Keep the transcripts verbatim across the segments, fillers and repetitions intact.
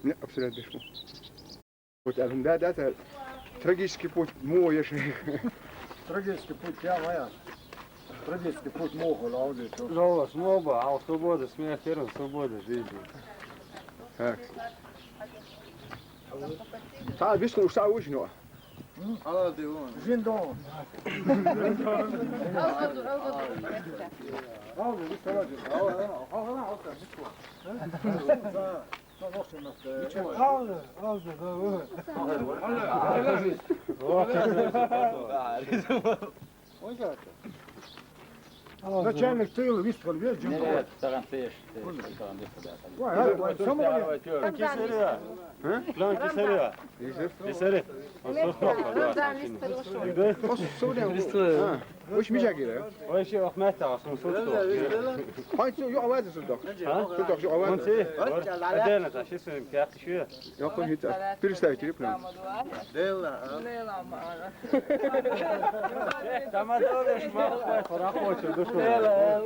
Не, абсолютно. Вот, а, да, да, это трагический путь муо я шейх. Трагический путь, я моя. Трагический путь муо, Лауди. Лола, смоба, а свобода, смерть, первая свобода, жизнь. Так. Та бишку уж та уж, но. Жиндон. Алды, алды, да, вот. Начальник тыла выступил, весь Джиндон. Нет, саган тыш, тыш, саган тыш, да. Ой, ой, ой, самого нет. Кесарева. А? План Кесарева. Кесарева. Рамзан выступил, шо. Ой, всё время. А, уж мижа гире. Ой, шо Ахмед та, сон сот. Ай, всё, ё, аваз сот. А? Сот, ё, аваз. Он се, отдельно, та, шо сен, как ты шо? Ё, кон хита. Представитель, прям. Дела, а? Дела, мара. Тамадолеш, ма, хора хочет, душу. Дела.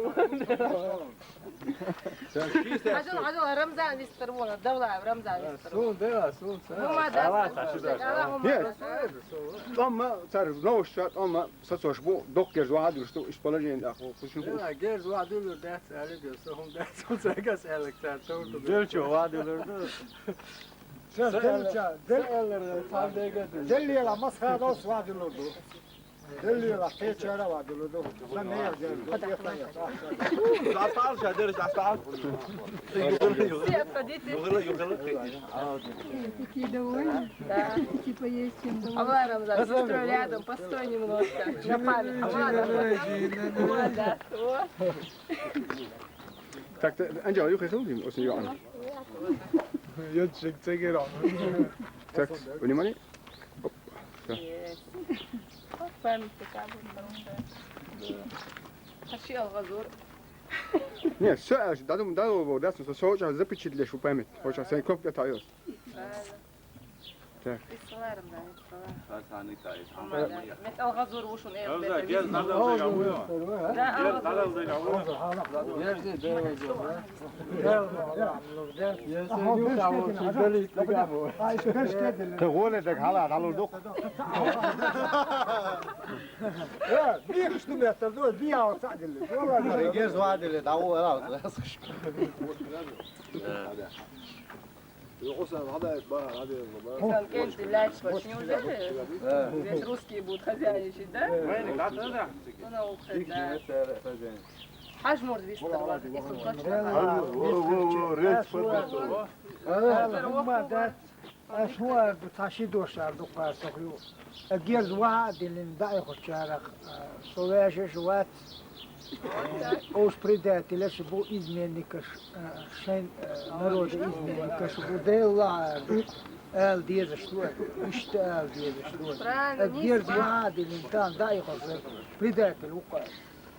Гьадал, гьадал, Рамзан вистер вуна, давлай, Рамзан вистер. Сун, дела, сун, сун. Гьума дас. Нет. Аллагьумма расул. Там, цар, новость, там, сацош бу, док герз вагьадилуш ту, иш положение, да, ху-, хушин ху-. Дела, герз вагьадилур, да, цали герз, сохум, да, сун, сагас, элек, цар, тур, тур. Герз чо вагьадилур, да. Цар, дел ча, дел, цар дега, дел. Дел ела, масхара дос вагьадилур, да. Делила, те чара ва делудо. Сан не я, я, я, я. Застал, ша, дерш, застал. Все, отходите. Югала, югала. Такие довольны. Да. Типа есть чем довольны. А вы, Рамзан, с сестрой рядом, постой немножко. На память. Вот, да. Вот. Так, анжела, юхе хилдим, осни юан. Ётчик, цегера. Так, внимание. Оп, всё. Есть. Память такая будет хорошая. Хаши алгъазур. Не, всё, аж дадум, дадум, вот, да, всё, всё, очень запечатлишь в память. Очень, всё, кнопка таёс. Правильно. Так. Исаларым, да, исаларым. Сасаник, да, исаларым. Мет алгъазур ушун, э, Рамзан, гел, надо уже, я. Да, гел, алгъазур. Надо уже, я. Гел, да, уже, да. Ты голый, так, гьала, гьала, дук. Э, бир шту метр, ду, бир алса дили. Герз вагьадилур, да, о, ала, ала. Э. Инсан кӀелдилла чӀвач, неужели? Э. Здесь русские будут хозяйничать, да? Э. Вайны катада? Она уходит, да. Хажмур вистер вар, если точно. А, во, во, во, речь подготовила. Э, Ашвар ду, таши дошар ду къарсахъ ю. Герз вагьадилин даихучарах, э, со вяжеш вац. Ош предателеш бу, изменникаш, э, шен, э, народа изменникаш бу, делла ду. Эл дезаш ду, ишта эл дезаш ду. Правильно, не Герз спа. Вагьадилин тан даихуса предатель вукъа.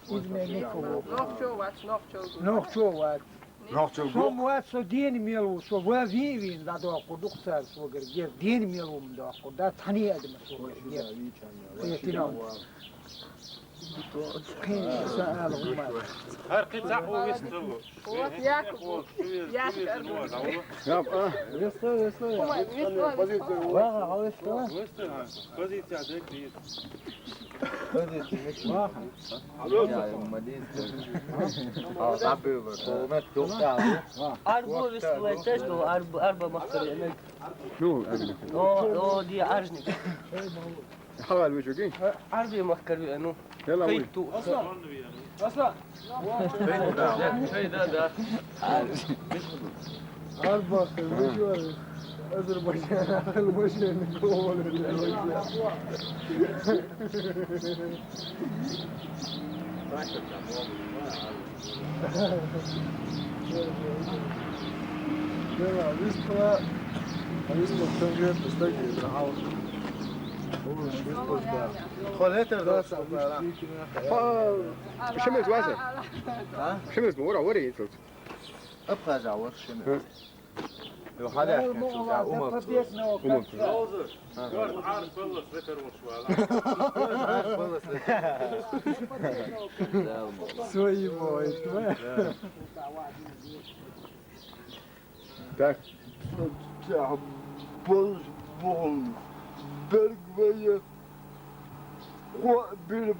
Изменник вукъа. Нохчо вац, нохчо. Нохчо вац. Нохчо вац. Со муат со дени мел ву, со ва ви вин да доху духтар со гер, гер дени мел ву доху, да тани адама со гер. Гер. Этина. Кин са ал гьума. Гьар кьи цӀа у висталу. Вот Якуб. Якуб. Я, а. Вестла, вестла. Вестла, вестла. Ва, ва, вестла. Вестла. Позиция, да, криет. Арбу вистулайтеш, арбу, арба махкар виъна. Ну, о, о, ди аржник. Халал вичуги? Арби махкар виъна. Яла, уй. Кайту. Аслан. Аслан. Шей, да, да. Арба, Азербайджан, Азербайджан. Дела, вистла, вистла конкретно стаги, да. Хо летер да, да, са, да. Хо, шемез вазе. А? Шемез мо, ура, ура, ицот. Абхаза, ура, шемез. Ё, хала, я, умалт. Умалт. Гьар, гьар балас ветер вошвала. Гьар балас ветер. Свои моет, да? Так. Сәхьа болаш бухална берг вай, хӀоъ бир